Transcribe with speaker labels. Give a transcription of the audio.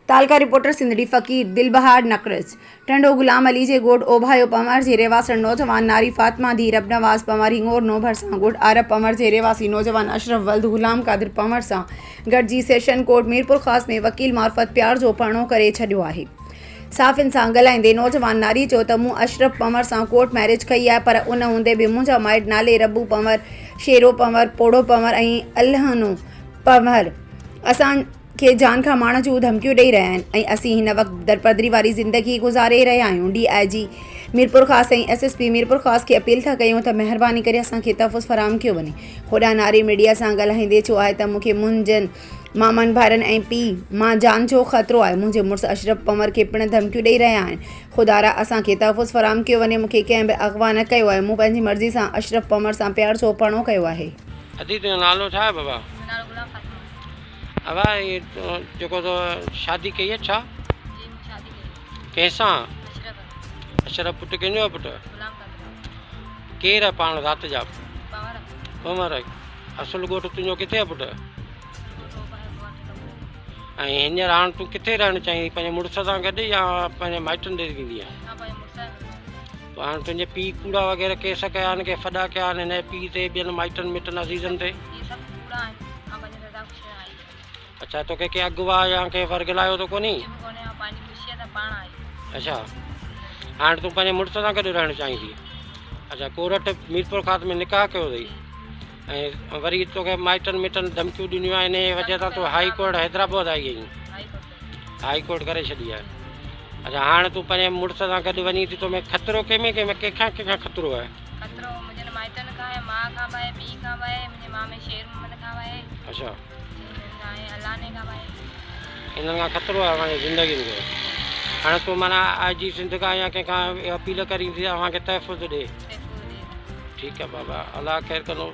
Speaker 1: تعلقه reporter سنڌڙي فقير دلبهار نقرچ ٽنڊو غلام علي جي ڳوٺ اوڀايو پنهور جي رهواسڻ نوجوان ناري فاطمه ڌيء ربنواز پنهور هڱورنو ڀرسان ڳوٺ عارب پنهور جي رهواسي نوجوان اشرف ولد غلام قادر پنهور سان گڏجي سيشن ڪورٽ ميرپورخاص ۾ وڪيل معرفت پيار جو پرڻو ڪري ڇڏيو آهي. صحافين سان ڳالهائيندي نوجوان ناري چيو ته مون اشرف پنهور سان ڪورٽ ميريج ڪئي آهي پر ان هوندي به منهنجا مائٽ نالي ربو پنهور، شيرو پنهور، پوڙهو پنهور ۽ الهنو پنهور اسان کي جان کان مارڻ جون ڌمڪيون ڏئي رهيا آهن ۽ اسين هن وقت درپدري واري زندگي گذاري رهيا آهيون D I G Mirpurkhas ۽ S S P Mirpurkhas کي اپيل ٿا ڪيون ته مهرباني ڪري اسان کي تحفظ فراهم ڪيو وڃي هوڏانهن ناري ميڊيا سان ڳالهائيندي چيو آهي ته مون کي منهنجن مامن ڀائرن ۽ پيء مان جان جو خطرو آهي منهنجي مڙس اشرف پنور کي پڻ ڌمڪيون ڏئي رهيا آهن خدارا اسان کي تحفظ فراهم ڪيو وڃي مون کي ڪنهن به اغوا نه ڪيو آهي مون پنهنجي مرضي سان اشرف پنور سان پيار جو پرڻو ڪيو آهي.
Speaker 2: ادي تنهنجو نالو ڇا آهي بابا؟
Speaker 3: منهنجو نالو غلام فاطمه.
Speaker 2: ابا هي تو جيڪو تو شادي ڪئي آهي ڇا؟
Speaker 3: جي مون شادي ڪئي آهي.
Speaker 2: ڪنهن سان؟
Speaker 3: اشرف.
Speaker 2: اشرف پٽ ڪنهن جو آهي پٽ؟
Speaker 3: غلام قادر.
Speaker 2: ڪير آهي پاڻ ذات جا؟
Speaker 3: پنهور.
Speaker 2: پنهور. اصل ڳوٺ تنهنجو ڪٿي آهي پٽ؟
Speaker 3: اصل ڳوٺ اوڀايو پنهور ٽنڊو مولائي.
Speaker 2: ۽ هينئر هاڻ تون ڪٿي رهڻ چاهين پنهنجي مڙس سان گڏ يا پنهنجي مائٽن ڏي ويندينء؟
Speaker 3: مان پنهنجي مڙس سان گڏ ويندس.
Speaker 2: پوء هاڻ تنهنجي پيء ڪوڙا وغيره ڪيس ڪيا آهن ڪي ڦڏا ڪيا آهن هن جي پيء تي ٻين مائٽن مٽن عزيزن تي؟
Speaker 3: اهي سڀ ڪوڙا آهن. آئون پنهنجي رضا خوشيء سان آئي آهيان.
Speaker 2: اڇا توکي ڪنهن اغوا يا ڪنهن ورغلايو ته ڪونهي؟
Speaker 3: ڪجهه به ڪونهي آئون پنهنجي خوشيء سان پاڻ آئي آهيان.
Speaker 2: اڇا هاڻ تون پنهنجي مڙس سان گڏ رهڻ چاهين ٿي. اڇا ڪورٽ ميرپورخاص ۾ نڪاح ڪيو اٿئي ۽ وري توکي مائٽن مٽن ڌمڪيون ڏنيون آهن انهيء وجهه تان تون هائي ڪورٽ حيدرآباد آئي آهين. هائي ڪورٽ ڪري ڇڏي آهي. اڇا هاڻ تون پنهنجي مڙس سان گڏ وڃين ٿي تو ۾ خطرو ڪنهن ۾ ڪنهن ۾ ڪنهن کان ڪنهن کان خطرو آهي؟
Speaker 3: خطرو منهنجن مائٽن کان آهي، ماء کان به آهي، پيء کان به آهي، منهنجي مامي شير محمد کان به آهي.
Speaker 2: اڇا.
Speaker 3: ۽ علاني کان به آهي.
Speaker 2: انهن کان خطرو آهي اوهان جي زندگين کي. هاڻي تون معنيٰ آء جي سنڌ کان يا ڪنهن کان اپيل ڪرين ٿي ته اوهان کي تحفظ ڏي.
Speaker 3: تحفظ ڏي.
Speaker 2: ٺيڪ آهي بابا الله خير ڪندو.